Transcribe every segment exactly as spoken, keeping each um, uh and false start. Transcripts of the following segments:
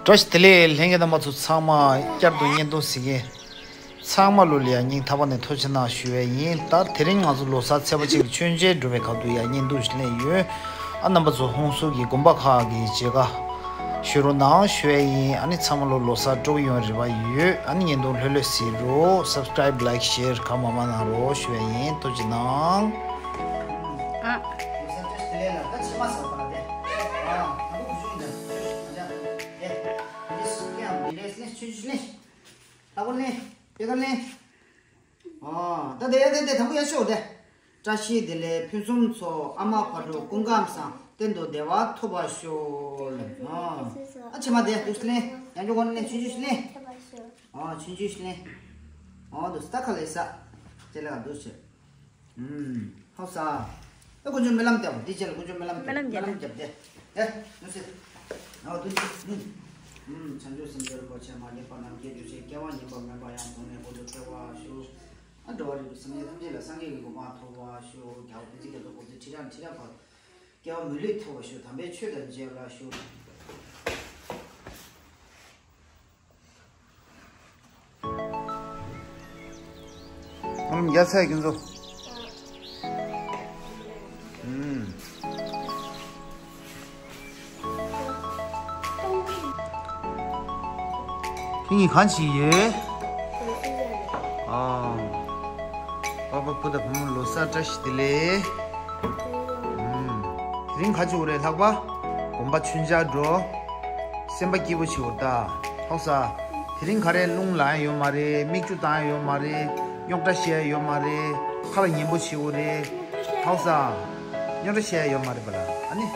བཀྲ་ཤིས་བདེ་ལེགས། ལྷན་རྒྱས་རྣམ་པ་ཚོ་ཚང་མ། བསྐྱར་དུ་བརྙན་ཐུང་གཟིགས་མཁན་ཚང་མ་ལོ་ལ་ཡང་སྙིང་ཐག་པ་ནས་ཐུགས་རྗེ་གནང་ཞུ་བ་ཡིན། ད་དེ་རིང་ང་ཚོ་ལོ་གསར་ཚེས་པ་གཅིག་གི་མཆོད་མཇལ་འགྲོ་བའི་སྐབས་དུ་ཡང་བརྙན་ཐུང་ཞིག་ལེན་ཡོད། ཨ་རྣམ་པ་ཚོ་ཧོན་སུར་གྱི་དགོན་པ་ཁག་གི་མཇལ་ཁ་ཞུ་རོགས་གནང་ཞུ་བ་ཡིན། ཨ་ནི་ཚང་མ་ལོ་ལོ་གསར་སྤྲོ་པོ་ཡོང་རེ་བ་ཡོད། ཨ་ནི་བརྙན་ཐུང་ལྷོད་ལྷོད་གཟིགས་རོགས། Subscribe, like, share གང་མང་མང་གནང་རོགས་ཞུ་བ་ཡིན། ཐུགས་རྗེ་གནང་། ཨ། ལྷག་པར་ནི་ཨེ་ཀ་ནི། ཨོ་ད་དེ་ཡ་དེ་དེ་དང་པོ་ཡ་ཤོག་དེ། བཀྲ་ཤིས་བདེ་ལེགས་ཕུན་སུམ་ཚོགས། ཨ་མ་བག་དྲོ་སྐུ་ཁམས་བཟང་། གཏན་དུ་བདེ་བ་ཐོབ་པར་ཤོག་ལ། ཨ་ཨ་ཕྱི་མ་དེ་འདུག་སེ་ལེན། ཡང་ཅོ་གོ་ནས་ཆུང་ཆུང་ཞིག་ལེན། ཨ་ཆུང་ཆུང་ཞིག་ལེན། ཨ་འདུག་སེ་ད་ཁ་ལས་ས་ཅེ་ལ་འདུག་སེ། ཧོ་ས། ཨ་དཀོན་མཆོག་སྨོན་ལམ་བརྒྱབ། འདི་རྗེས་ལ་དཀོན་མཆོག་སྨོན་ལམ་བརྒྱབ། སྨོན་ལམ་བརྒྱབ་སྟེ། ཨེ་ནུ་སི། ཨ་དུ་ཅི། བྱང་ཆུབ་སེམས་དཔའ་རིན་པོ་ཆེ་མ་ངེས་པ་རྣམས་ཀྱི་འདུ་བྱེད་སྐྱེ་བ་ངན་པ་མེད་པ་ཡང་དུ་ནས་ཀུན་ཏུ་སྤེལ་བར་ཤོག་ཨ་འགྲོ་བ་རིགས་དྲུག་སེམས་ཅན་ཐམས་ཅད་ལ་སངས་རྒྱས་ཀྱི་གོ་འཕང་ཐོབ་པར་ཤོག་རྒྱལ་བ་བསྟན་འཛིན་རྒྱ་མཚོ་དགོངས་གསལ་ཁྲི་ཕྲག་ཁྲི་ཕྲག་བར་སྐྱེ་བ་མི་ལུས་ཐོབ་པར་ཤོག་དམ་པའི་ཆོས་དང་མཇལ་བར་ཤོག་ཨོམ་རྒྱ་ཚ་ཡི་ཀུན་རྫོབ། ཨུམ། ཁྱེད་གཉིས་གང་བྱེད་ཡོད། ཨ། པ་པ་བུ་དང་བུ་མོ་ལོ་གསར་བཀྲ་ཤིས་བདེ་ལེགས། ཨུམ། དེ་རིང་ག་བྱེད་དགོས་རེད་ལྷག་པ། དགོན་པ་མཆོད་མཇལ་འགྲོ། སེམས་པ་སྐྱིད་པོ་བྱེད་དགོས་ད། ཧོག་ས། དེ་རིང་ག་རེ་རླུང་ལངས་ཡོད་མ་རེད། མིག་ཆུ་བཏང་ཡོད་མ་རེད། རྙོག་དྲ་བཤད་ཡོད་མ་རེད། ཁ་ལ་ཉན་པོ་བྱེད་དགོས་རེད། ཧོག་ས། རྙོག་དྲ་བཤད་ཡོད་མ་རེད་པ་ལ། ཨ་ནི།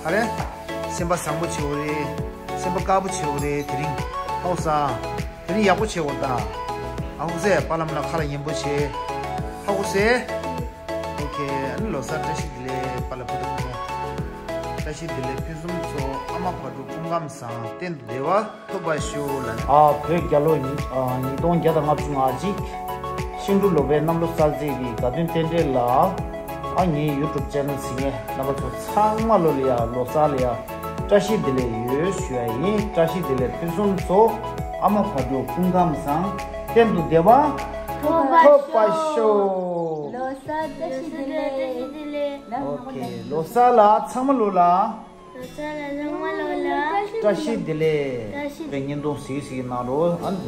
ག་རེ། སེམས་པ་བཟང་པོ་བྱེད་དགོས་རེད། སེམས་པ་དཀར་པོ་བྱེད་དགོས་རེད་དེ་རིང་། ཧོག་ས། དེ་རིང་ཡག་པོ་བྱེད་དགོས་ད། ཨ་ཧོག་སེ་པ་ལམ་ལ་ཁ་ལ་ཉན་པོ་བྱེད། ཧ་གོ་སེ། ཨོ་ཁེ། ཨ་ནི་ལོ་གསར་བཀྲ་ཤིས་བདེ་ལེགས་པ་ལ་བུ་དང་བུ་མོ། བཀྲ་ཤིས་བདེ་ལེགས་ཕུན་སུམ་ཚོགས། ཨ་མ་བག་དྲོ་སྐུ་ཁམས་བཟང་། གཏན་དུ་བདེ་བ་ཐོབ་པར་ཤོག་ལ། ཨ་བོད་རྒྱལ་ལོ་ཉིས་ཨ་ཉིས་སྟོང་བརྒྱ་དང་ལྔ་བཅུ་ང་གཅིག་ཤིང་འབྲུག་ལོ་པའི་གནམ་ལོ་གསར་ཚེས་ཀྱི་དགའ་སྟོན་རྟེན་འབྲེལ་ལ། ཨ་ངའི་ཡུ་ཊུབ་ཆེ་ནལ་གཟིགས་མཁན་རྣམ་པ་ཚོ་ཚང་མ་ལོ་ལ་ཡ་ལོ་གསར་ལ་ཡ་བཀྲ་ཤིས་བདེ་ལེགས་ཡོད་ཞུ་ཡ་ཡིན། བཀྲ་ཤིས་བདེ་ལེགས་ཕུན་སུམ་ཚོགས། ཨ་མ་བག་དྲོ་སྐུ་ཁམས་བཟང་། གཏན་དུ་བདེ་བ་ཐོབ་པར་ཐོབ་པར་ཤོག་ཤོག་ལོ་གསར་བཀྲ་ཤིས་བདེ་ལེགས། ལོ་གསར་བཀྲ་ཤིས་བདེ་ལེགས། ལོ་ཨོ་ཁེ། ལོ་གསར་ལ་ཚང་མ་ལོ་ལ། ལོ་གསར་ལ་ཚང་མ་ལོ་ལ། བཀྲ་ཤིས་བདེ་ལེགས། བཀྲ་ཤིས་བདེ་ལེགས། བཀྲ་ཤིས་བདེ་ལེགས། བཀྲ་ཤིས་བདེ་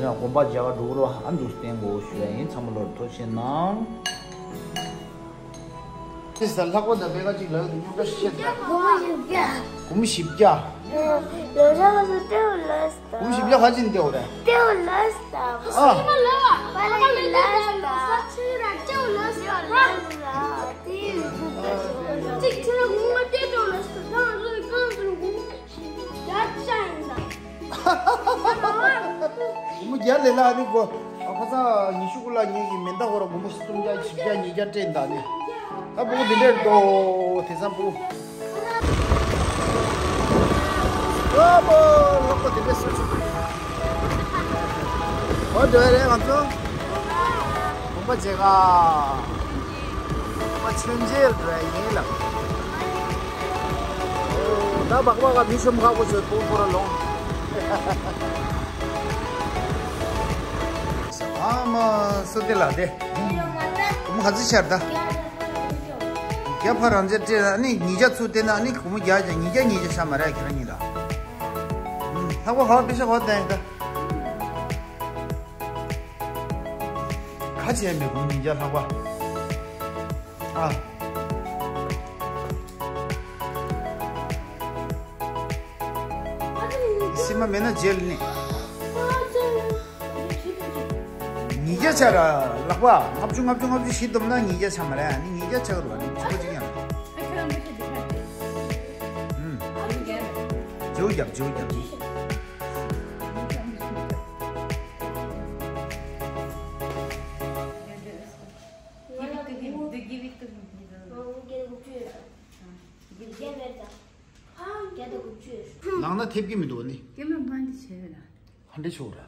ལེགས། དགོན་པ་མཇལ་ཁ་འགྲོ་གི་རེད་པ། ཨ་འདུག་སེ་བསྟན་དགོས་ཞུ་ཡ་ཡིན། ཚང་མ་ལོ་ལ་ཐུགས་རྗེ་གནང་། ཁྱེད་ས་ལྷག་པ་དང་པད་ཁ་གཅིག་ལ་རྙོག་དྲ་བཤད་ད། སྒོར་མོ་བཞི་བརྒྱ། སྒོར་མོ་བཞི་བརྒྱ། ལོ་གསར་སུ་སྟེར་ལ་སྟེར། སྒོར་མོ་བཞི་བརྒྱ་ག་ཅིག་སྟེར་བ་རེད། སྟེར་ལ་སྟེར། ཨ། པ་ལ་ཡི་ལ་སྟེར། སྟེར་ལ་སྟེར། གཅིག་ཁྱེད་རང་སྒོར་མོ་སྟེར་འགྲོ་ལ་སྟེར། ད་ང་ཚོ་གི་གང་ཚོད་སྒོར་མོ། བརྒྱ་ལས་ལ་ནི་གོ། ཨ་ཁ་ས་ཉི་ཤུ་གུ་ལ་ཉི་གི་མེ་མདའ་གོ་ར་སྒོར་མོ་སུམ་བརྒྱ་བཞི་བརྒྱ་ཉིས་བརྒྱ་སྤྲད་ད་ནི། ད་ཕྲུ་གུ་འདི་འདྲས་འདུག་དེང་སང་ཕྲུ་གུ། ཨ་བོ་ལོག་པ་འདི་འདྲས་སུ་ཆུག་ཨོ་འདྲ་རེད་ང་ཚོ། དགོན་པ་མཇལ་ཁ། དགོན་པ་མཆོད་མཇལ་འགྲོ་ཡ་ཡིན་ལ། ད་སྦག་སྦག་ག་མི་ཤོམ་ཁག་པོ་བྱོས་པོ་པོ་ར་ལོང་། ཨ་མ་སོ་དེ་ལ་དེ། སྒོར་མོ་ག་ཚོད་ཆག་ད། བརྒྱ་ཕར་རང་འཇལ་སྤྲད་ཨ་ནི་ཉིས་བརྒྱ་ཚུར་བསྟན་ན་ཨ་ནི་སྒོར་མོ་བརྒྱ་ཉིས་བརྒྱ་ཉིས་བརྒྱ་ཆག་མ་རེད་ཁྱེད་རང་གཉིས་ལ། ལྷག་པ་ཧ་པེ་ཤ་ཧ་བསྟན་ད། ཁ་ཆེ་མི་དགོས་ཉིན་རྒྱ་ལྷག་པ། ཨ། སི་མ་མེད་ན་རྗེས་ལ་ནི། ཉིས་བརྒྱ་ཆ་ར་ལྷག་པ། ལྔ་བཅུ་ལྔ་བཅུ་ལྔ་བཅུ་བཞི་བསྡོམས་ན་ཉིས་བརྒྱ་ཆ་མ་རེད། ཨ་ནི་ཉིས་བརྒྱ་ཆ་ག་རུ་བ་ནི་ཆུ་པོ་གཅིག་ཡང་། ཨུམ། ཇོ་རྒྱབ་ཇོ་རྒྱབ། ནང་ན་ཐེབས་ཀྱི་མི་འདུག་ནི། ཀེ་མ་པ་འདི་བྱས་ར། ཧ་འདྲི་ཆོག་ར།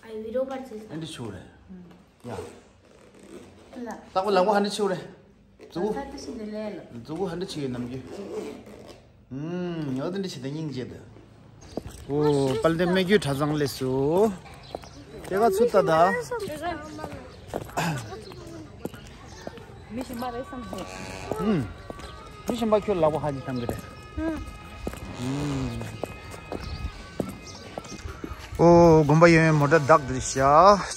ཨ་བི་རོ་པར་ཚེ། ཧ་འདྲི་ཆོག་ར། ཡ། ལ། ལག་པ་ལག་པ་ཧ་འདྲི་ཆོག་ར། ཛུ། ས་ཏི་ཤི་འདི་ལས་ལ། ཛུ་གུ་ཧ་འདྲི་ཆོག་ཡོད་ནམ་རྒྱུ། ཨུམ། ཉོ་དི་འདྲི་ཆེ་ད་སྙིང་རྗེ་ད། ཨོ། དཔལ་ལྡན་སྨད་རྒྱུད་གྲྭ་ཚང་སླེབས་སོང་། དེ་ག་ཚུད་ད་ད། མི་ཞིག་མ་རེད་བསམ་སོང་། ཨུམ། མི་ཞིག་མ་ཁྱོད་ལག་པ་ཧ་ཅིག་བཏང་གི་རེད། ཨུམ། ཨོ། དགོན་པ་གཡས་གཡོན་མོ་ཊ་བདག་འདིར་བཞག་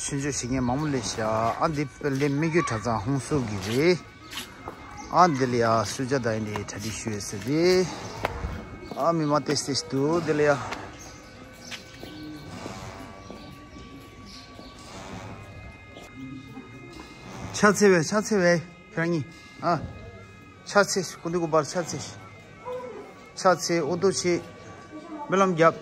ཆུ་མཛོད་བཞེངས་མཁན་མང་པོ་སླེབས་བཞག་ཨ་འདི་དཔལ་ལྡན་སྨད་རྒྱུད་གྲྭ་ཚང་ཧོང་སུར་གི་རེད། ཨ་འདི་ལ་ཡ་གསོལ་ཇ་དང་ཡིན་ནི་གྲ་སྒྲིག་ཞུ་ཡོད་ཟེར་རེད། ཨ་མི་མང་ཏེ་སྟེ་འདུག་འདི་ལ་ཡ། ཕྱག་འཚལ་བས། ཕྱག་འཚལ་བས། ཁྱེད་རང་གཉིས། ཨ། ཕྱག་འཚལ། སྐུ་མདུན་སྐུ་པར་ཕྱག་འཚལ། ཕྱག་འཚལ། འོ་དོ་ཆེ། སྨོན་ལམ་རྒྱབ།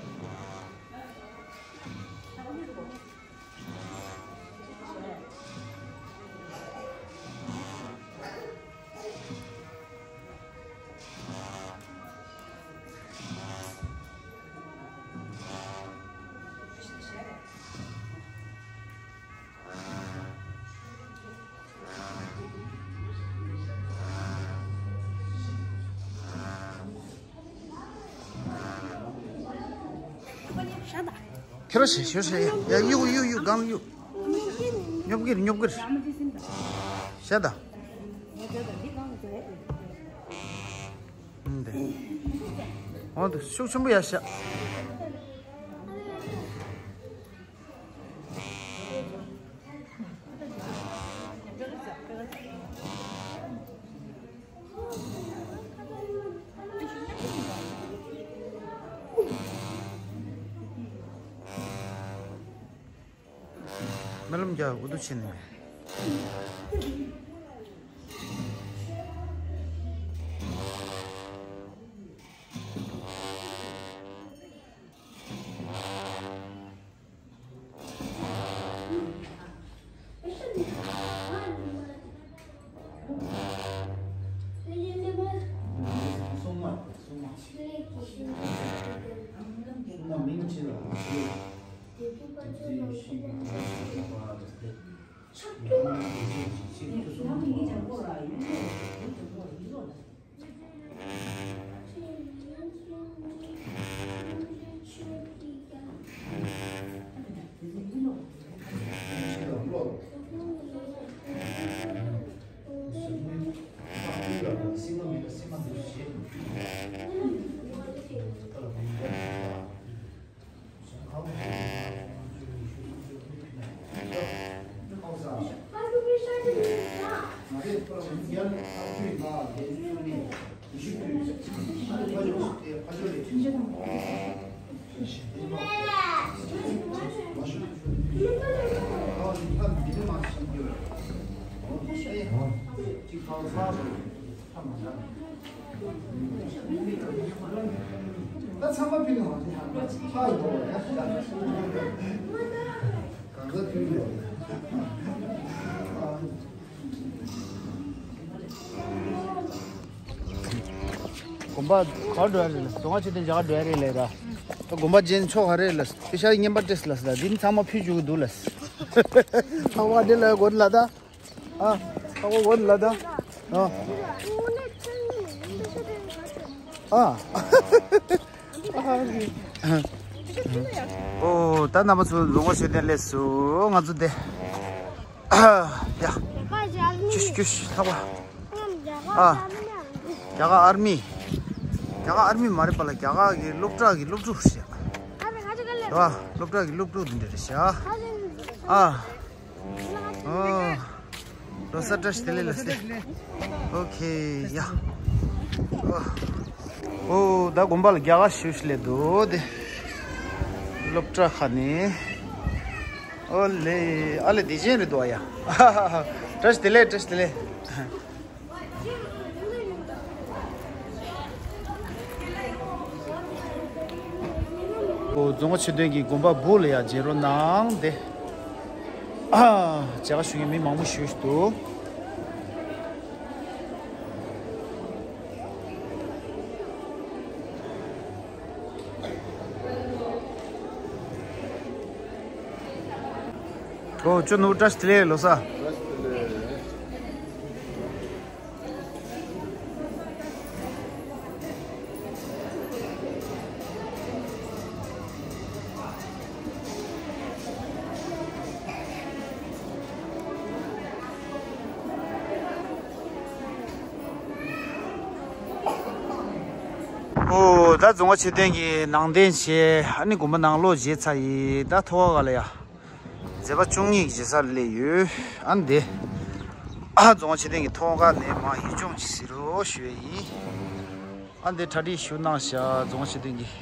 ཁྱེད་རང་ཞེ་ཞེ་ཞེ་ཡ་གཡུག་གཡུག་གཡུག་སྒང་གཡུག་ཉོབ་གིར་ཉོབ་གིར་ཤ་ད། འདི། འོ་འདི་ཤུགས་ཆེན་པོ་ཡ་ཤ། སྨོན་ལམ་རྒྱག་འུ་དུ་ཕྱིན་ནས། ད་ཚང་མ་ཕུལ་ནས་འོང་དེ་ཧ་ཧ་ཡོད་པ་ཡ། གང་ཟག་ཕུལ་ཡོད། དགོན་པ་ག་འགྲོ་ཡ་རེད་ལ། རྫོང་ཁ་ཆེ་དེ་འཇག་འགྲོ་ཡ་རེད་ལ་ར། ད་དགོན་པ་རྗེས་ཆོག་ག་རེད་ལ། པེ་ཤ་ཡི་བརྙན་པར་སྤྲད་ལ་ཟེར་ད། འདི་ནི་ཚང་མ་ཕུལ་བཅུག་གི་འདུག་ལ། ཚང་མ་འདི་ལ་དགོན་ལ་ད། ཨ། ཨ་ཁོ་གོ་ལ་ད། ཨ། ཨ། ཨོ། ད་རྣམ་པ་ཚོ་རྫོང་ཁ་ཆེ་དེ་སླེབས་སོང་། ང་ཚོ་དེ། ཡ། ཁྱུ་ཤི་ཁྱུ་ཤི་ལྷག་པ། ཨ། རྒྱ་གར་ཨར་མི། རྒྱ་གར་ཨར་མི་མ་རེད་པ་ལ། རྒྱ་གར་གི་སློབ་གྲྭ་གི་སློབ་ཕྲུག་རེད། རེད་པ། སློབ་གྲྭ་གི་སློབ་ཕྲུག་དེ་འདྲ་རེད་ཤག་ཨ། ཨོ། ལོ་གསར་བཀྲ་ཤིས་བདེ་ལེགས་ལ་སེ། ཨོ་ཁེ། ཡ། ཨོ། ཨོ། ད་དགོན་པ་ལ་རྒྱ་གར་ཞུ་ཞིག་ལས་འདུག་དེ། སློབ་གྲྭ་ཁ་ནས། ཨོ་ལེ། ཨ་ལེ། བདེ་ཆེན་རེད་འདུག་ཨ་ཡ། བཀྲ་ཤིས་བདེ་ལེགས། བཀྲ་ཤིས་བདེ་ལེགས། ཨོ། རྫོང་ཁ་ཆེ་དོན་གྱི་དགོན་པ་སྦུག་ལ་ཡ་མཇལ་རོགས་གནང་དེ། ཨ། མཇལ་ཁ་ཞུ་མཁན་མི་མང་པོ་ཞེ་པོ་ཞིག་འདུག་ཨོ། ཅོ་ནུ་བཀྲ་ཤིས་བདེ་ལེགས་ལོ་གསར། བཀྲ་ཤིས་བདེ་ལེགས། ད་རྫོང་དཔའ་མཆོད་རྟེན་གྱི་ནང་རྟེན་བྱས། ཨ་ནི་དགོན་པ་ནང་ལོགས་བཞེས་ཚར་ཡིན། ད་ཐོག་ཁ་ལ་ཡ་མཛད་པ་བཅུ་གཉིས་ཀྱི་རྗེས་སར་སླེབས་ཡོད། ཨ་ནི་དེ་ཨ་རྫོང་དཔའ་མཆོད་རྟེན་གྱི་ཐོག་ཁ་ནས་མར་ཡིད་སྐྱོང་ཅིག་ཟེར་རོགས་ཞུ་ཡ་ཡིན། ཨ་ནི་དེ་གྲ་སྒྲིག་ཞུ་གནང་ཤག་རྫོང་དཔའ་མཆོད་རྟེན་གྱི།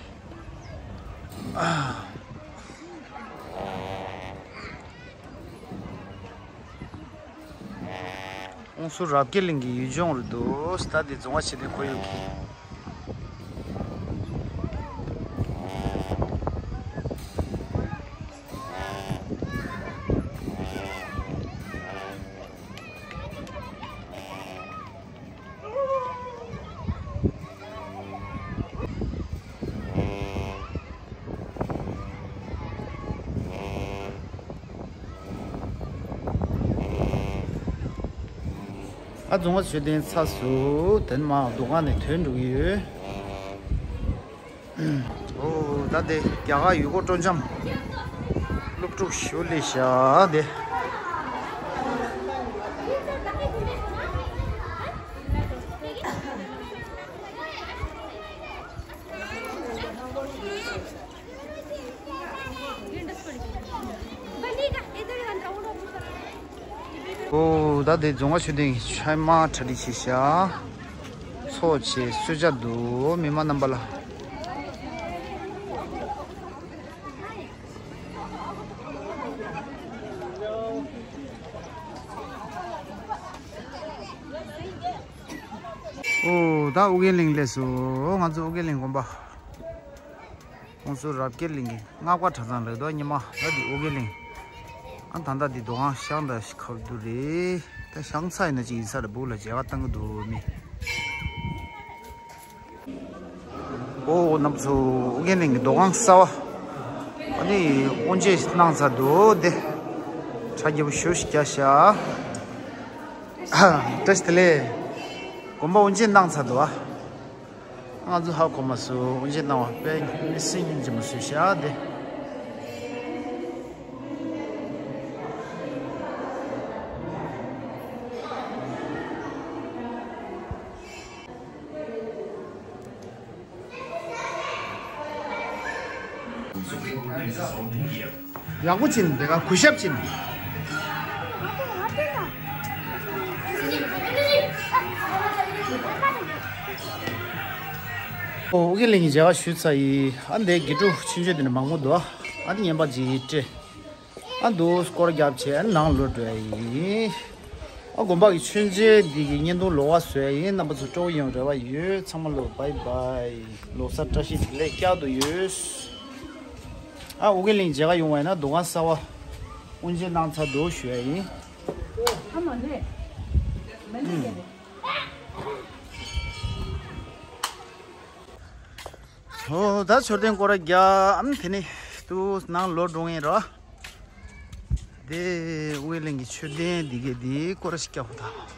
ཨོང་སུ་རབ་རྒྱས་གླིང་གི་ཡུལ་ལྗོངས་རུ་འདུག་ད་འདི་རྫོང་དཔའ་མཆོད་རྟེན་ཁོར་ཡུག་གི། ཨ་རྫོང་དཔའ་མཆོད་རྟེན་ཚ་སུ་དེ་ནས་མར་འདུ་ཁང་ནས་ཐོན་འགྲོ་གི་ཡོད། ཨོ་ད་དེ་རྒྱ་གར་ཡུལ་སྐོར་སྤྲོ་འཆམ་སློབ་ཕྲུག་ཞུ་ལས་བྱ་དེ། ཨོ་ད་དེ་རྫོང་དཔའ་མཆོད་རྟེན་ཕྱི་མ་གྲ་སྒྲིག་བྱས་ཤག་ཚོགས་བྱས་གསོལ་ཇ་འདུག་མི་མང་རྣམ་པ་ལ། ཨོ་ད་ཨོ་རྒྱན་གླིང་སླེབས་སོང་། ང་ཚོ་ཨོ་རྒྱན་གླིང་དགོན་པ། ཨོང་སུ་རབ་རྒྱས་གླིང་གི་སྔགས་པ་གྲྭ་ཚང་ལ་འདུག་ཉི་མ་ད་འདི་ཨོ་རྒྱན་གླིང་། ཨ་ད་ལྟ་འདི་འདུ་ཁང་བཤང་ད་ཁ་བསྡུ་རེད། ད་བཤང་ཚར་ཡིན་ན་ཅིག་ཡིན་ས་རེད། སྦུག་ལ་མཇལ་ཁ་བཏང་གི་འདུག་མི། ཨོ་རྣམ་པ་ཚོ་ཨོ་རྒྱན་གླིང་གི་འདུ་ཁང་གསར་བ། ཨ་ནི་དབུ་འབྱེད་གནང་ཚར་འདུག་དེ་གྲ་རྒྱས་པོ་ཞེ་པོ་ཞིག་རྒྱག་ཤག་བཀྲ་ཤིས་བདེ་ལེགས། དགོན་པ་དབུ་འབྱེད་གནང་ཚར་འདུག་ཨ། ང་ཚོ་ཧ་གོ་མ་སོང་། དབུ་འབྱེད་གནང་བ་དཔེ་མི་སྲིད་སྙིང་རྗེ་མོ་བཟོས་ཤག་དེ། ཡག་པོ་ཕྱིན། དེ་ག་གུས་ཞབས་ཕྱིན། ཨོ་ཨོ་རྒྱན་གླིང་གི་མཇལ་ཁ་ཞུས་ཚར་ཡིན། ཨ་འདི་དགེ་ཕྲུག་ཆུང་ཆུང་དེ་འདྲ་མང་པོ་འདུག་ཨ་འདི་ངན་པ་ཅིག་སྤྲད། ཨ་འདུག་སྐོར་རྒྱབ་བྱས་ནང་ལོག་འགྲོ་ཡ་ཡིན། ཨ་དགོན་པ་གི་མཆོད་མཇལ་འདི་གི་བརྙན་ཐུང་ལོགས་ཀ་བཟོ་ཡ་ཡིན། རྣམ་པ་ཚོ་སྤྲོ་པོ་ཡོང་རེ་བ་ཡོད། ཚང་མ་ལོ་བའི་བའི། ལོ་གསར་བཀྲ་ཤིས་བདེ་ལེགས་བསྐྱར་དུ་ཡོད། ཨ་ཨོ་རྒྱན་གླིང་མཇལ་ཁ་ཡོང་བ་ཡིན་ན་འདུ་ཁང་གསར་བ་དབུ་འབྱེད་གནང་ཚར་འདུག་ཞུ་ཡ་ཡིན། ཨ་མ་ལེ། མ་ལེ་ཡ་ལེ། ཨོ་ད་མཆོད་རྟེན་སྐོར་ར་རྒྱག་ཨམ། དེ་ནས་དུ་ནང་ལོག་འགྲོ་ངེས་ར། དེ་དབུས་གླིང་གི་མཆོད་རྟེན་འདི་གའི་འདི་སྐོར་ར་ཞིག་རྒྱག་དགོས་ད།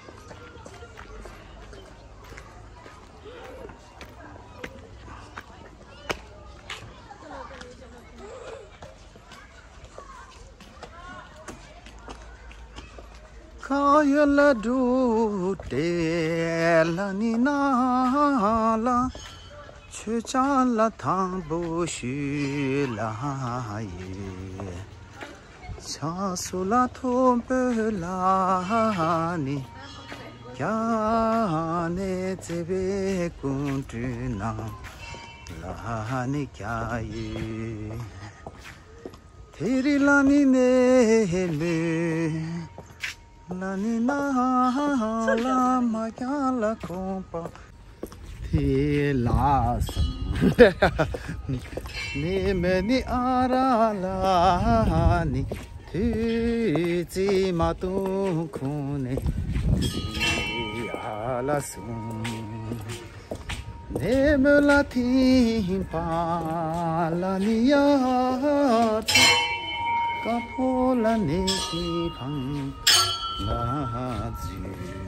ཁ་ཡོད་ལ་འགྲོ་དེ་ལ་ནི་ན་ལ། མཆོད་ཆང་ལ་དང་པོ་ཞུ་ལ་ཡེ། ཆང་སུ་ལ་ཐོབ་པོ་ལ་ནི། རྒྱ་ནས་བརྩེ་བའི་སྐུ་མགྲོན་རྣམས་ལ་ནི་རྒྱ་ཡེ། དེ་རི་ལ་ནི་ནས་ལུས་ལ་ནི་ན་ལ་མ་རྒྱ་ལ་ཁོང་པ་དེ་ལ་སོང་། ནི་མེ་ནི་ཨ་ར་ལ་ནི་དུས་ཙི་མ་ཏུང་ཁུང་ནས་ཨ་ལ་སོང་། ནེ་མོ་ལ་ཐིམ་པ་ལ་ནི་ཡ་ཀ་ཕོ་ལ་ནི་ཏི་ཕང་ལ་ཛུ།